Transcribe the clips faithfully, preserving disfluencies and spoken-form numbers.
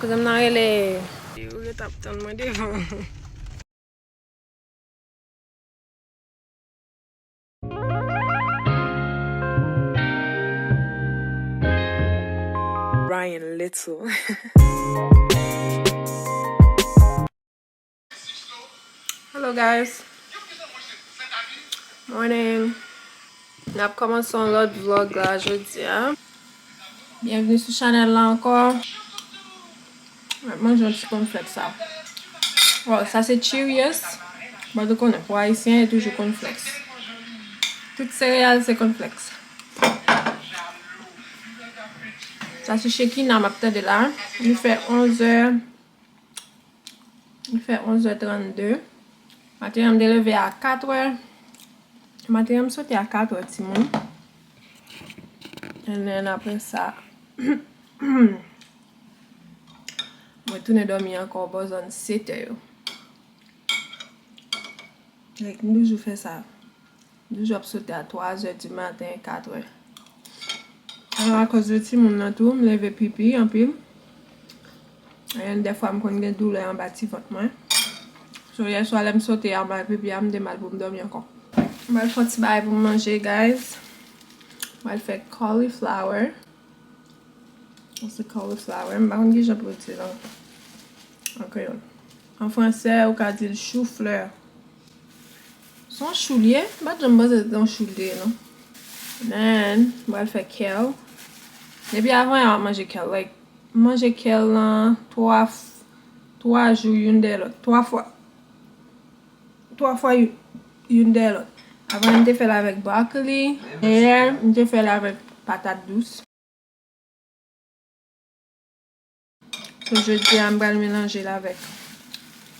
Zanmi nan rele. Ou ret ap tann mwen devan. Ryan Little. Hello guys. Morning. N ap kòmanse yon lòt vlog la jodi a. Byenvni sou chanèl la ankò. Mwen manje yon ti cornflakes sa. Bon, sa se Cheerios. Bon, nou konnen, pou Ayisyen, e toujou cornflakes. Tout sereyal se cornflakes. Sa se Shekina m ap tande la. Li fè onzè. Li fè onzè trannde. Maten an, m te leve a katrè. Maten an, m sote a katrè, timoun. And then, apre sa, mwen tounen dòmi ankò bò zòn setè yo. Like, m toujou fè sa. Toujou ap sote a twazè di maten, katrè. Alò, akoz de timoun nan tou, m leve pipi anpil. And dèfwa m konn gen doulè anba ti vant mwen. So, yèswa lè m sote a, m al pipi a, m te mal pou m dòmi ankò. M al fè yon ti bagay pou m manje, guys. M al fè cauliflower. Se cauliflower. M pa konn kijan pou yo di l an, an kreyòl. An fransè, ou ka di l chou flè. Se yon chou l ye? M pa t janm panse se te yon chou l te ye, non. Then, m pral fè kèl. Depi avan yè, m ap manje kèl. Like, m manje kèl lan twa, twa jou youn dèyè lòt. Twa fwa. Twa fwa youn, youn dèyè lòt. Avan, m te fè l avèk brokoli. Yè, m te fè l avèk patat dous. So, jodi a, m pral melanje l avèk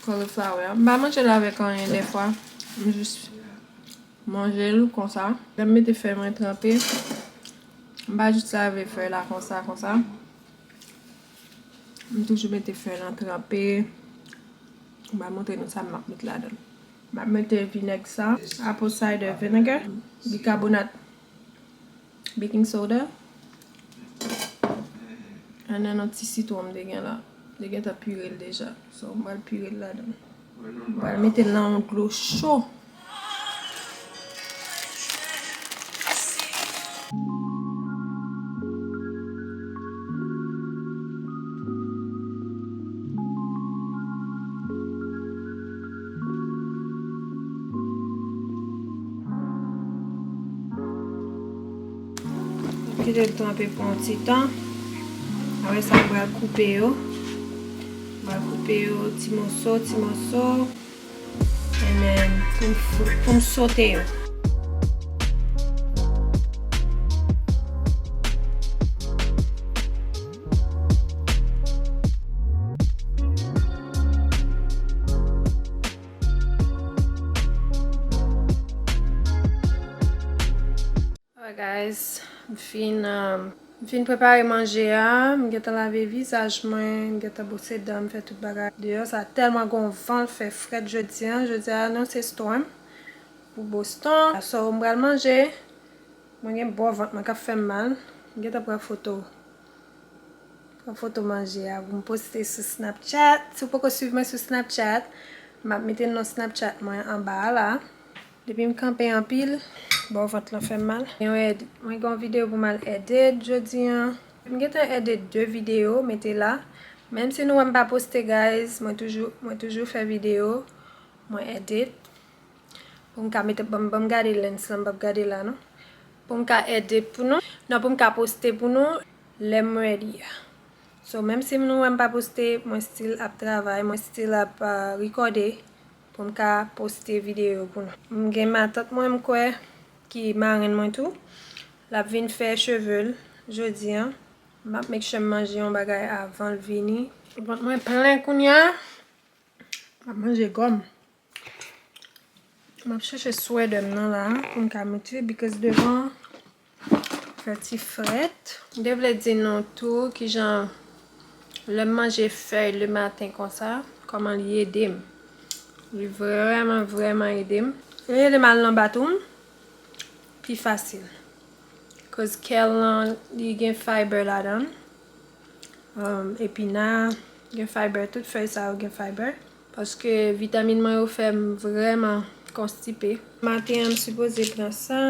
cauliflower. M pa manje l avèk anyen dèfwa. M jis manje l konsa. Lè m mete fèy mwen tranpe, m pa jis lave fèy la konsa, konsa. M toujou mete fèy lan tranpe. M pral montre nou sa m ap met ladan l. M ap mete vinèg sa, apple cider vinegar, bikabonat baking soda. And then yon ti sitwon m te gen la. M te gentan pire l deja. So, m pral pire l ladan. M pral mete l nan yon dlo cho. Kite l tranpe pou yon ti tan. Apre sa, m pral koupe yo. M pral koupe yo ti moso, ti moso. And then, pou m fri-, pou m sote yo. Alright, guys, m fin, um, m fin prepare manje a. M gentan lave vizaj mwen, m gentan bwose dan, m fè tout bagay. Deyò sa tèlman gon van, l fè frèt jodi a. Jodi a anonse storm pou Boston. So, m pral manje. Mwen gen bò vant mwen k ap fè m mal. M gentan pran foto. Pran foto manje a pou m poste sou Snapchat. Si w poko swiv mwen sou Snapchat, m ap mete non Snapchat mwen anba a la. Depi m kanpe anpil, bò vant lan fè m mal. Mwen gen yon ed-, mwen gen yon videyo pou m al edit jodi a. M gentan edit de videyo, mete la. Menm si nou wè m pa poste, guys, mwen toujou, mwen toujou fè videyo, mwen edit. Pou m ka mete, ban m, ban m gade lens lan, m p ap gade la, non. Pou m ka edit pou nou. Non, pou m ka poste pou nou, lè m ready a. So, menm si nou wè m pa poste, mwen still ap travay, mwen still ap, ah, rekòde pou m ka poste videyo pou nou. M gen matant mwen, m kwè, ki marenn mwen tou. L ap vin fè cheve l jodi a. M ap make sure m manje yon bagay avan l vini. Vant mwen plen kounye a. M ap manje gòm. M ap chèche swèdè m nan la pou m ka mete, because devan fè ti frèt. M te vle di nou tou kijan lè m manje fèy le maten konsa, kòman li ede m. Li vrèman, vrèman ede m. Li ede m al nan bathroom pi fasil. Cause kèl lan, li gen fiber ladan l. Um, epina, Gen fiber, tout fèy sa yo gen fiber. Paske vitamin mwen yo fè m vrèman konstipe. Maten an, m sipoze pran sa.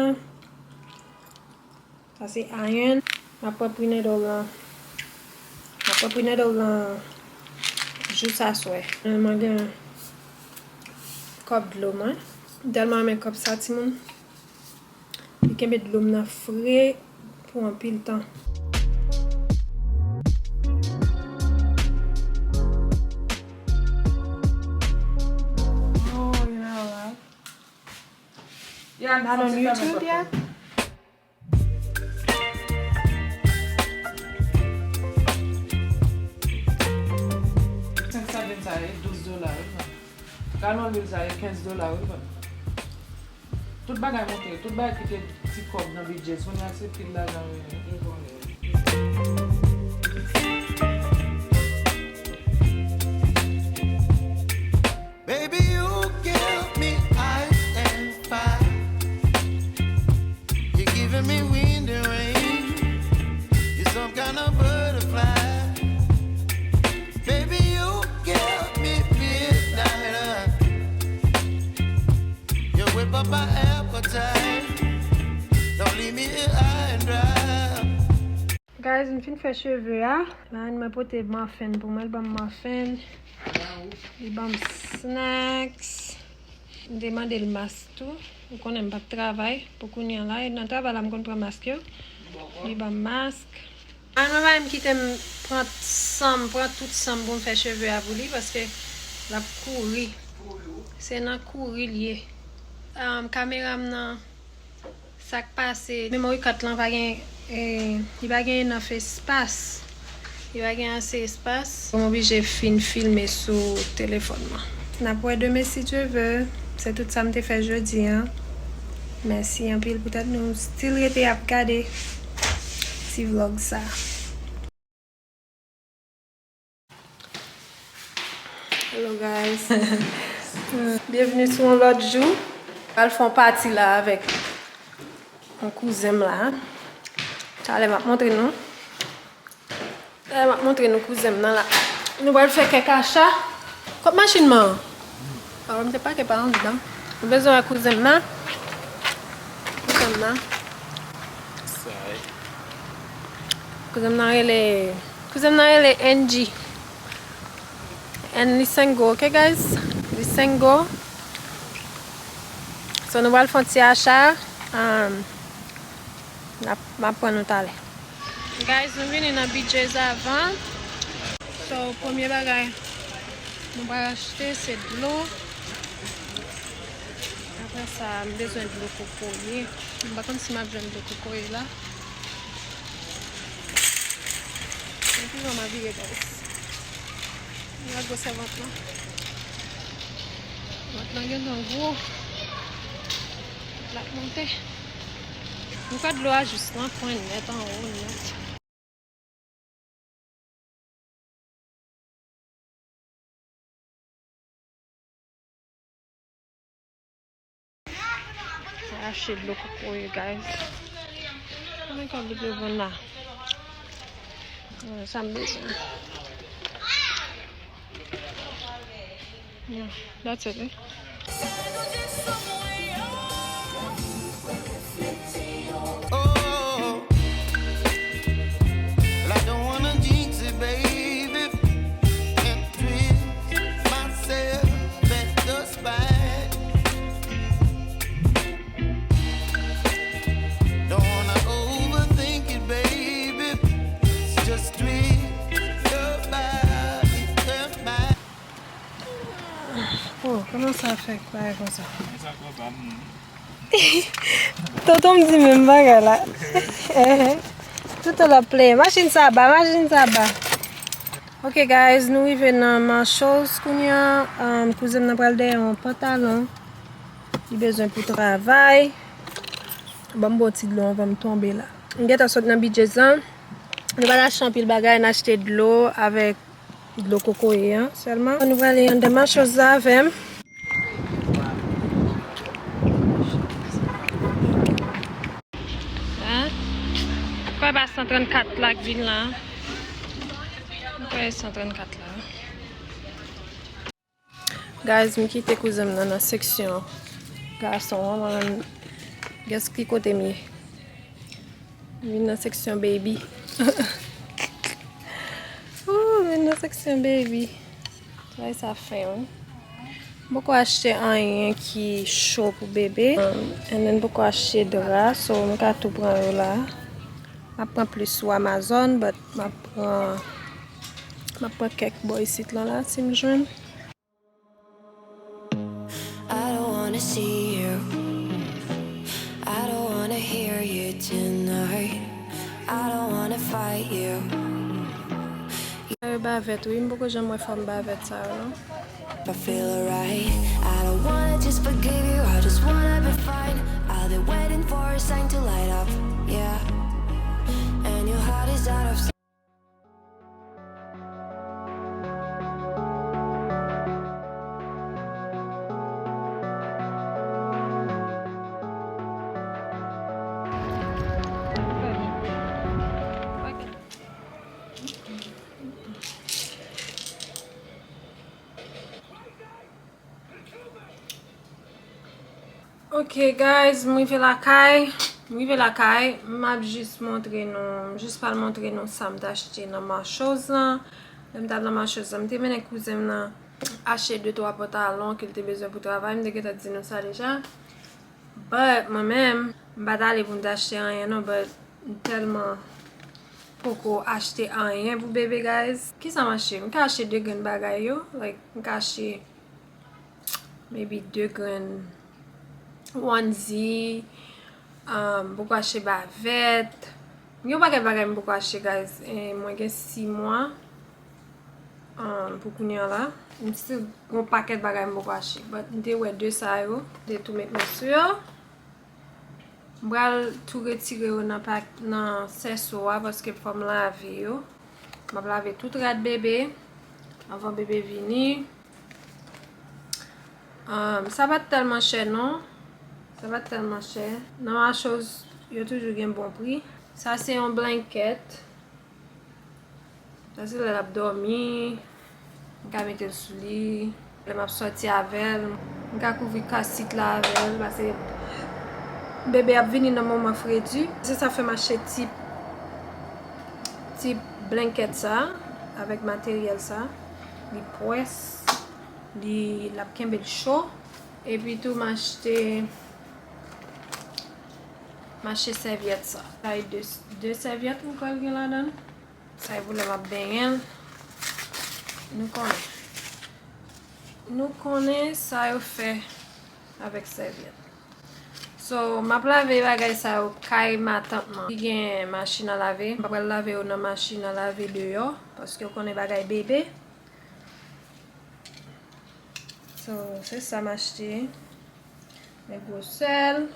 Sa se iron. M ap pran prenatal lan. M ap pran prenatal lan jous aswè. Mwen gen kòp dlo mwen. M tèlman renmen kòp sa, timoun. Li kenbe dlo m nan fre pou anpil tan. Oh, you know what? Yeah, not on YouTube yet? Senk san grenn sa, e douz dola, wi, frè. Galon lwil sa, e kenz dola, wi, frè. Tout bagay monte, tout bagay ki te ti kòb nan bidjè, kounye a se pil lajan wi. Baby, you give me ice and fire. You're giving me wind and rain. You're some kind of butterfly. Baby, you give me midnight. You whip up my appetite. Don't leave me here high and dry. Guys, m fin fè cheve a. Marraine mwen pote muffin pou mwen, li ban m muffin. Li ban m snacks. M te mande l mask tou. Ou konnen m p ap travay pou kounye a la. E nan travay la, m konn pran mask yo. Li ban m mask. Marraine mwen pa menm kite m pran san m, pran tout san m pou m fè cheve a pou li, paske l ap kouri. Se nan kouri l ye. Um, kamera m nan, sa k pase, memory card lan pa gen, eh, li pa gen enough espas. Li pa gen ase espas. M oblije fin filme sou telefòn mwen. N ap wè demen si Dye vle. Se tout sa m te fè jodi a. Mèsi anpil poutèt nou still rete ap gade ti vlog sa. Hello guys. Byenveni sou yon lòt jou. Pral fè yon pati la avèk yon kouzen m la. Talè m ap montre nou. Talè m ap montre nou kouzen m nan la. Nou pral fè kèk acha. Kot machin mwen? Ah, m te pake pa anndan. Nou bezwen wè kouzen m nan. Kouzen m nan. Sa ye. Kouzen m nan rele, kouzen m nan rele N G. And li sengo, ok guys? Li sengo. So nou pral fè yon ti acha. Um, n ap, m ap pran nou talè. Guys, nou vini nan B J's avan. So, premye bagay nou pral achte se dlo. Apre sa, m bezwen dlo kokoye. M pa konn si m ap jwenn dlo kokoye la. Men ki jan m abiye, guys. Gad gwosè vant lan. Vant lan gentan gwo. L ap monte. M kwè dlo a jis nan kwen nèt, anwo nèt. Achte dlo kokoye, guys. Mwen ka bliye vann la. Sa m bezwen. Yeah, that's it, eh? Oh, well, I don't wanna jinx it, baby, and twist myself at the spine. Don't wanna overthink it, baby. Just twist your body and mine. Oh, kòman sa fè bagay konsa? Tonton m di menm bagay la. Toutan l ap plenyen. Machin sa ba, machin sa ba. Ok, guys, nou rive nan Marshalls kounye a. Um, kouzen m nan pral dèyè yon pantalon. Li bezwen pou travay. Ban m bwè yon ti dlo anvan m tonbe la. M gentan sot nan B J's lan. Nou pa t achte anpil bagay, n achte dlo avèk dlo kokoye an sèlman. Nou prale anndan Marshalls la avè m. Hein? Kwè pa san trannkat la k vin la. Kwè san trannkat la. Guys, m kite kouzen m nan nan seksyon gason an. Mwen menm, guess ki kote m ye? M vin nan seksyon baby. Ooh, m vin nan seksyon baby. Travay sa fen, wi. M poko achte anyen ki cho pou bebe. Um, and then m poko achte dra, so m ka tou pran yo la. M ap pran plis sou Amazon, but m ap pran, m ap pran kèk bò isit lan la, si m jwenn. I don't wanna see you. I don't wanna hear you tonight. I don't wanna fight you. Sa yo bavèt, wi, m poko janm wè fanm bavèt sa yo, non. If I feel alright, I don't wanna just forgive you. I just wanna be fine. I'll be waiting for a sign to light up, yeah. And your heart is out of Ok, guys, m rive lakay. M rive lakay. M ap jis montre nou, m jis pral montre nou sa m t achte nan Marshalls lan. Lè m t al nan Marshalls lan, m te mennen kouzen m nan achte de twa pantalon ke l te bezwen pou travay. M te gentan di nou sa deja. But mwen menm, m pa t ale pou m t achte anyen non, but m tèlman poko achte anyen pou bebe, guys. Kisa m achte? M ka achte de grenn bagay yo. Like, m ka achte maybe de grenn onesie, um, m poko achte bavèt. Gen yon pakèt bagay m poko achte, guys. E mwen gen sis mwa, um, pou kounye a la. M still gen yon pakèt bagay m poko achte. But m te wè de sa yo, m te tou met men sou yo. M pral tou retire yo nan pa, nan sèso a, paske fò m lave yo. M ap lave tout rad bebe anvan bebe vini. Um, sa pa t tèlman chè non. Sa pa t tèlman chè. Nan Marshalls, yo toujou gen bon pri. Sa se yon blankèt. Sa se lè l ap dòmi, m ka mete l sou li. Lè m ap sòti avè l, m ka kouvri kasit la avè l, paske bebe ap vini nan moman fredi. Se sa fè m achte ti, ti blankèt sa, avèk materyèl sa. Li pwès, li, l ap kenbe l cho. Epi tou, m achte, m achte sèvyèt sa. Sa e de, de sèvyèt m kwè l gen ladan l. Sa e pou lè m ap benyen l. Nou konnen. Nou konnen sa yo fè avèk sèvyèt. So, m ap lave bagay sa yo kay matant mwen. Li gen machin a lave. M pa pral lave yo nan machin a lave deyò, paske w konnen bagay bebe. So, se sa m achte. Men gwosè l.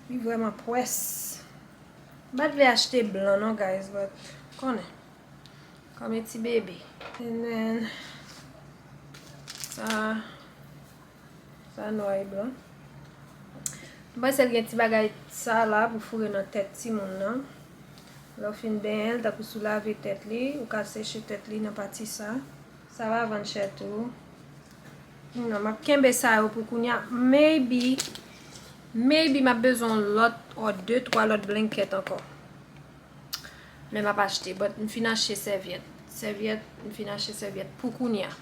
Li vrèman pwès. M pa t vle achte blan non, guys, but konnen. Kòm e ti bebe. And then, sa, sa nwa e blan. M panse l gen ti bagay sa la pou foure nan tèt timoun nan. Lè w fin benyen l, tankou si w lave tèt li, ou ka seche tèt li nan pati sa. Sa va vann chè tou. Non, m ap kenbe sa yo pou kounye a. Maybe, maybe m ap bezwen yon lòt or de, twa lòt blankèt ankò. Men m ap achte, but m fin achte sèvyèt. Sèvyèt, m fin achte sèvyèt pou kounye a.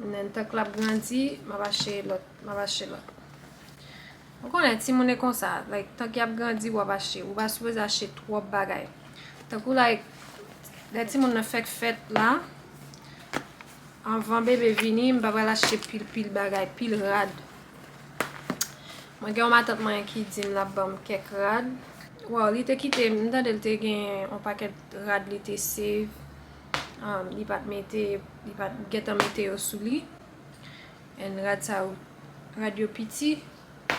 Men tank l ap grandi, m ap achte lòt, m ap achte lòt. Ou konnen, timoun e konsa, like, tank y ap grandi, w ap achte. Ou pa sipoze achte twòp bagay. Tankou, like, lè timoun nan fèk fèt la, anvan bebe vini, m pa pral achte pil, pil bagay, pil rad. Mwen gen yon matant mwen ki di m l ap ban m kèk rad. Wow, li te kite, m tande l te gen yon pakèt rad li te save. Um, li pa t mete, li pa t gentan mete yo sou li. And rad sa yo, rad yo piti,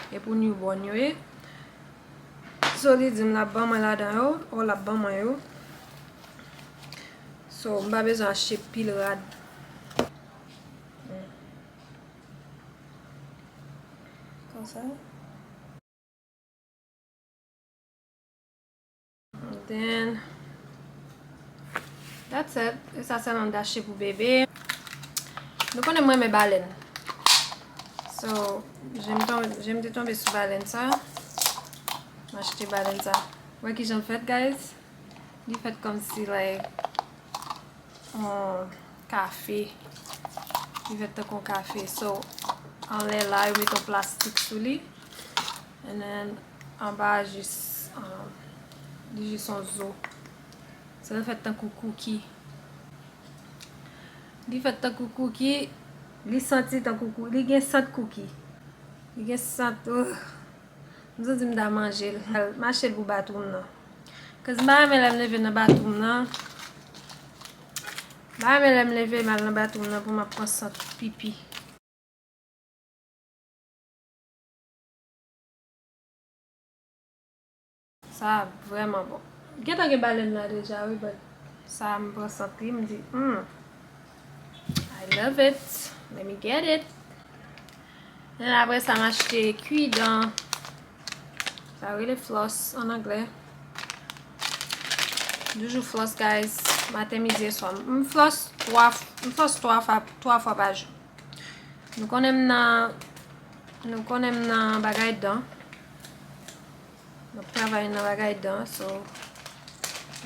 e pou newborn yo ye. So, li di m l ap ban mwen ladan yo, or l ap ban mwen yo. So, m pa bezwen achte pil rad. Konsa. Then, that's Sa, sa se yon dash pou bebe. Nou konnen mwen renmen balèn. So, je m tonbe, je m te tonbe sou balèn sa. M achte balèn sa. Wè kijan l fèt, guys. Li fèt kòmsi, like, yon kafe. Li fèt tankou yon kafe. So, anlè la, yo met yon plastik sou li. And then, anba, jis, um, li jis yon zo. So, li fèt tankou cookie. Li fèt tankou cookie. Li santi tankou cookie. Li gen sant cookie. Li gen sant, oh. M santi m ta manje l. M achte l pou bathroom nan. 'Cause m pa renmen lè m leve nan bathroom nan. M pa renmen lè m leve m al nan bathroom nan pou m ap pran sant pipi. Sa vrèman bon. Gentan gen balèn la deja, wi, but sa m pran sant li, m di, hmm, I love it. Let me get it. And apre sa, m achte kwidan. Sa rele floss an anglè. Toujou floss, guys. Maten, midi e swa. M floss twa, m floss twa fwa, twa fwa pa jou. Nou konnen m nan, nou konnen m nan bagay dan. M ap travay nan bagay dan, so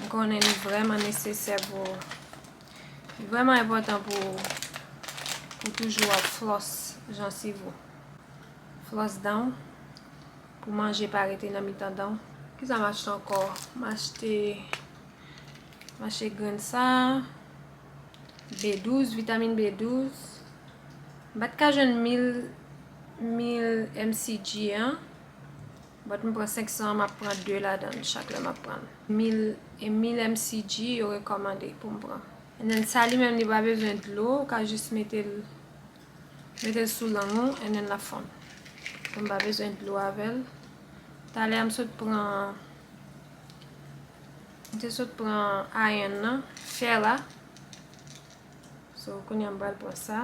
m konnen li vrèman nesesè pou, li vrèman enpòtan pou, pou toujou ap floss jansiv ou. Floss dan w, pou manje pa rete nan mitan dan w. Kisa m achte ankò? M achte, m achte grenn sa, B douz, vitamin B douz. M pa t ka jwenn mil, mil M C G an, but m pran senk san, m ap pran de ladan l chak lè m ap pran l. Mil, e mil M C G yo rekòmande pou m pran. And then sa li menm li pa bezwen dlo, ou ka jis mete l, mete l sou lang ou, and then l ap fonn. So m pa bezwen dlo avè l. Talè a m sot pran, m te sot pran iron nan, fè la. So, kounye a m pral pran sa.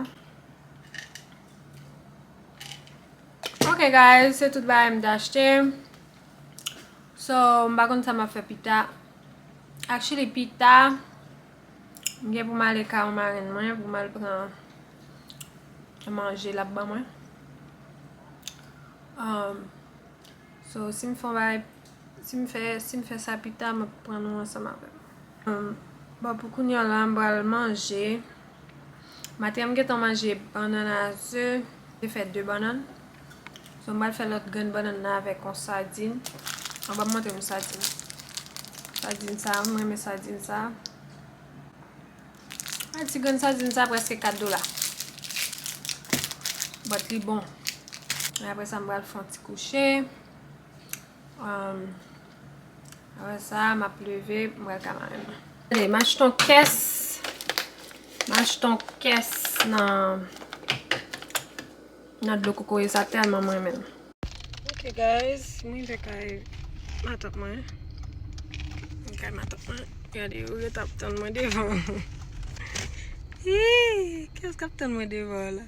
Ok, guys, se tout bagay m te achte. So, m pa konn sa m ap fè pita. Actually, pita, m gen pou m ale kay yon marenn mwen, pou m al pran manje l ap ban mwen. Um, So, si m fè yon bagay, si m fè, si m fè sa pita, m ap pran nou ansanm avè m. Um, bon, pou kounye a la, m pral manje. Maten an, m gentan manje bannann a ze. M te fè de bannann. So, m pral fè lòt grenn bannann nan avèk yon sadin. An, m ap montre nou sadin. Sadin sa, m renmen sadin sa. Yon ti grenn sadin sa prèske kat dola. But li bon. E apre sa, m pral fè yon ti kouche. Um, apre sa, m ap leve, m pral ka marenn mwen. Gade, m achte yon kès. M achte yon kès nan Nan dlo kokoye sa tèlman m renmen l. Ok, guys, m rive kay matant mwen. Mwen kay matant mwen. Gade, yo ret ap tann mwen devan. Ih, kiyès k ap tann mwen devan la?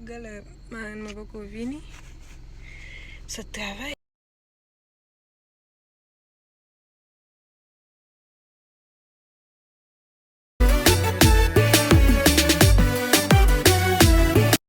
Genlè marenn mwen poko vini. Sot travay.